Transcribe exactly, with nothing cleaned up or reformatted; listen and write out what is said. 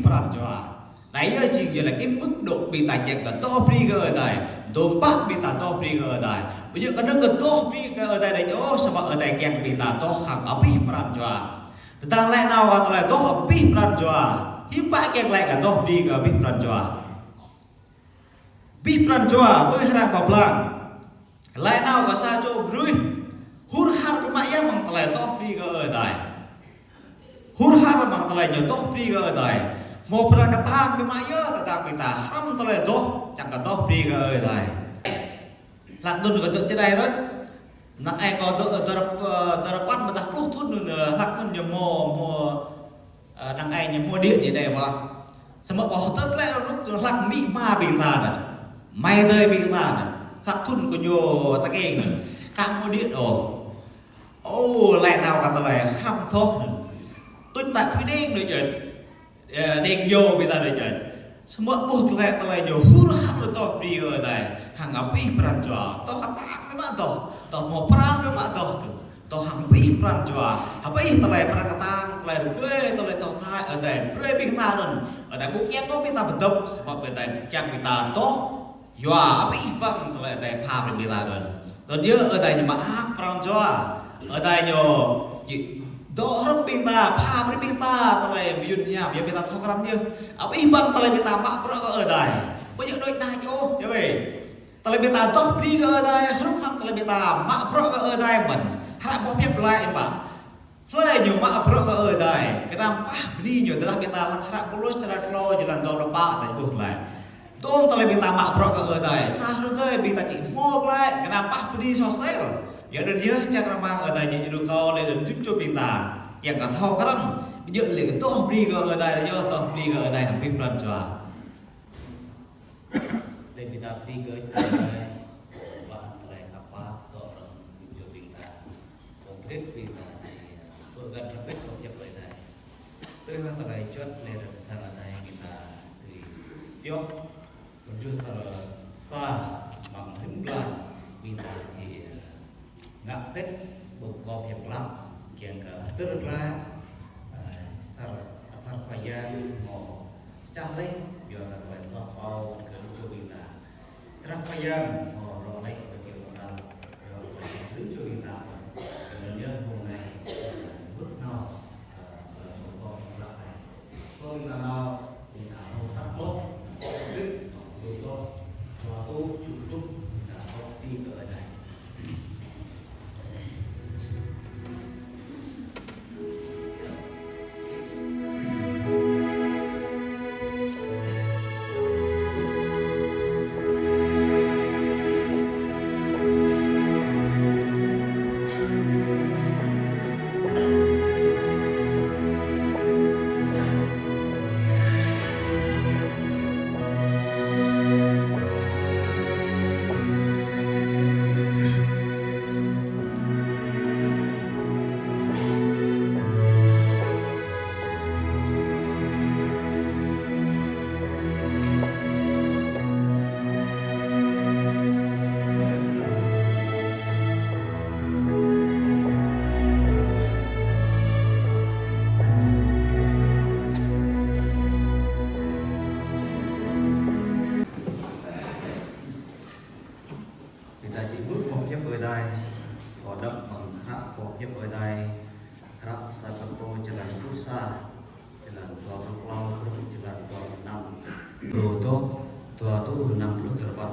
pran jua. Anai yơh jing yơh lĕ kơ mức độ ƀing ta kiăng kơ adoh brơi kơ Ơi Adai. Dŏ pă ƀing ta adoh brơi kơ Ơi Adai. Ƀu djơ̆ kơnơ̆ng kơ adoh brơi kơ Ơi Adai đôč ôh, samơ̆ Ơi Adai kiăng ƀing ta adoh hăng abih pran jua. Tơdang laĭ nao kơ tơlơi adoh abih pran jua. Hiư̆m pă kiăng laĭ kơ adoh brơi kơ abih pran jua. Abih pran jua, tui hră pơblang. Laĭ nao kơ sa čô mơnuih. Hur har biă mă yơh mơ̆ng tơlơi adoh brơi kơ Ơi Adai. Hur har mơ̆ng tơlơi ñu adoh brơi kơ Ơi Adai. Hmâo pran kơtang biă mă yơh tơdang ƀing ta hrăm tơlơi adoh, čang kơ adoh brơi kơ Ơi Adai. Hlak anŭn kâo čŏk čơđai rơ̆t. Năng ai kâo dŏ, dŏ, dŏ rơpăn mơdah pluh thŭn anŭn, hlak anŭn ñu hmâo, hmâo, ơ, năng ai ñu hmâo điện ñu đe wa. Samơ̆ kâo hơdơr lĕ rơnŭk hlak amĭ ama ƀing ta anŭn. Amai adơi ƀing ta anŭn. Hlak thŭn kơ ñu tơkeng. Khă hmâo điện ôh. Ơ, laĭ nao kơ tơlơi hrăm adoh anŭn. Tuč ta phui đing đôč ôh. Ơ, đing yua ƀing ta đôč ôh. Samơ̆ ƀuh tơlơi, tơlơi ñu hur har adoh brơi kơ Ơi Adai. Hăng abih pran jua. Adoh kơtang biă mă adoh. Adoh hmâo pran biă mă adoh tŭ. Adoh hăng abih pran jua. Abih tơlơi pran kơtang, tơlơi rơgơi, tơlơi adoh tơnap, Ơi Adai brơi ƀing ta anŭn. Ơi Adai ƀu kiăng kơ ƀing ta pơdŏp, samơ̆ Ơi Adai kiăng ƀing ta adoh. Yua abih bang tơlơi Ơi Adai pha brơi ƀing ta anŭn. Anŭn yơh Ơi Adai ñu mơak pran jua. Ơi Adai ñu či dŏ hrŏm ƀing ta, pha brơi ƀing ta tơlơi mơyŭn ñam, yua ƀing ta thâo krăn yơh. Abih bang tơlơi ƀing ta mă bruă kơ Ơi Adai. Ƀu djơ̆ đôč đač ôh, yơh weh. Tơlơi ƀing ta adoh brơi kơ Ơi Adai, hrŏm hăng tơlơi ƀing ta mă bruă kơ Ơi Adai mơ̆n. Hră boh hiăp laĭ mă. Hlơi ñu mă bruă kơ Ơi Adai, gơnam pah bơni ñu, tơdah ƀing ta lăng hră Kôlôs črăn klâo, jơlan dua pluh pă, ta ƀuh glaĭ. Tơm tơlơi ƀing ta mă bruă kơ Ơi Adai, sa hrơi tơdơi ƀing ta či hmâo glaĭ, gơnam pah bơni soh sel. Yua anŭn yơh čang rơmang Ơi Adai ñu djru kâo lĕ anŭn rĭm čô ƀing ta. Kiăng kơ thâo krăn, ƀu djơ̆ lĕ adoh brơi kơ Ơi Adai, yơh adoh brơi kơ Ơi Adai hăng abih pran jua. Lĕ ƀing ta pơđĭ kơ Ơi Adai, wă tơlơi khăp pap dŏ hrŏm rĭm čô ƀing ta. Kơ brơi ƀing ta či pơgăn hrŏm hơbĭt kơ pơhiăp Ơi Adai. Tui hăng tơlơi juăt lĕ rơ̆k sang Ơi Adai ƀing ta tui pioh, pơjưh tơlơi sa mơ̆ng rĭm blan ƀing ta či ngă pĭt ƀơi kơ pơhiăp klă, kiăng kơ hơdơr glaĭ, ơ, asar, asar Khua Yang hmâo čah laih, yua kơ tơlơi soh pô kơ rĭm čô ƀing ta. Črah Khua Yang hmâo rŏ laih kơ kiăng kơ ta, yua kơ rĭm čô ƀing ta. Kơ anŭn yơh mông anai, ƀuh nao, ơ, ƀơi kơ pơhiăp klă anai. Kơ ƀing ta nao, ƀing ta hmâo hrăp mơ̆n, ƀuh, ƀuh kơ, dua rơtuh, tơjuh rơtuh, ƀing ta hmâo ti kơ anai. Ƀing ta či ƀuh boh hiăp Ơi Adai, kơ đŏk amăng hră boh hiăp Ơi Adai, hră Sa Pêtrô črăn pluh sa, črăn dua pluh klâo, truh črăn dua pluh năm. Dua rơtuh, dua rơtuh năm pluh dua rơpăn.